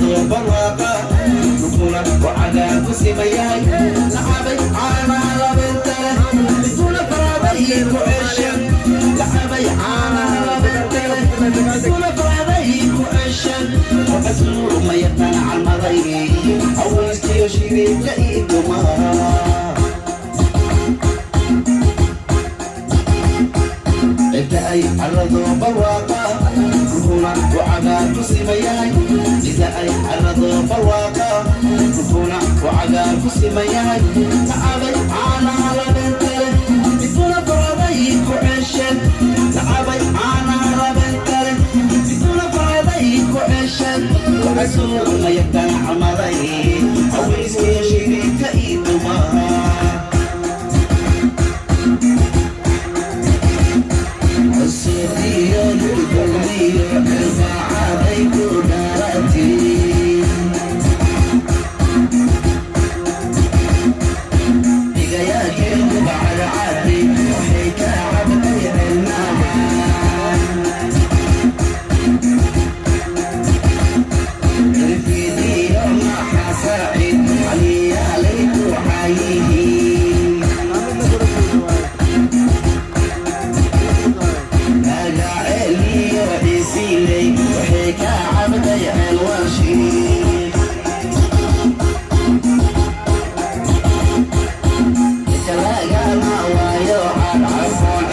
Carradu barwaaqa, dhulkuna oo cagaar ku simayahay, lacabay caanaha labeenta leh, miduna faraaday ku ceshan. Lacabay caanaha labeenta leh, miduna faraaday ku ceshan. Waxasuuma yaqaan calmaday haweenkiyo shiriibka iyo dumaha. Cidda ay carradu barwaaqa, dhulkuna uu cagaar ku simayahay. Cidda ay carradu barwaaqa, dhulkuna uu cagaar ku simayahay, lacabay caanaha labeenta leh, miduna faraaday ku ceshan. Lacabay caanaha labeenta leh, miduna faraaday ku ceshan. Waxasuuma yaqaan calmaday haweenkiyo shiriibka iyo dumaha. Cusub iyo dhulkulmiyo cirbacaday ku dhalatay. Dhigayaageen bacadcadi waxay ka cabtay cilmahan. Cirfiidiyo maxasaacid caliyaalay ku caayihiin. Magaceeliyo ciisiiley waxay ka cabtay ceelwaashiin. Kalagama waayo cadcafoon.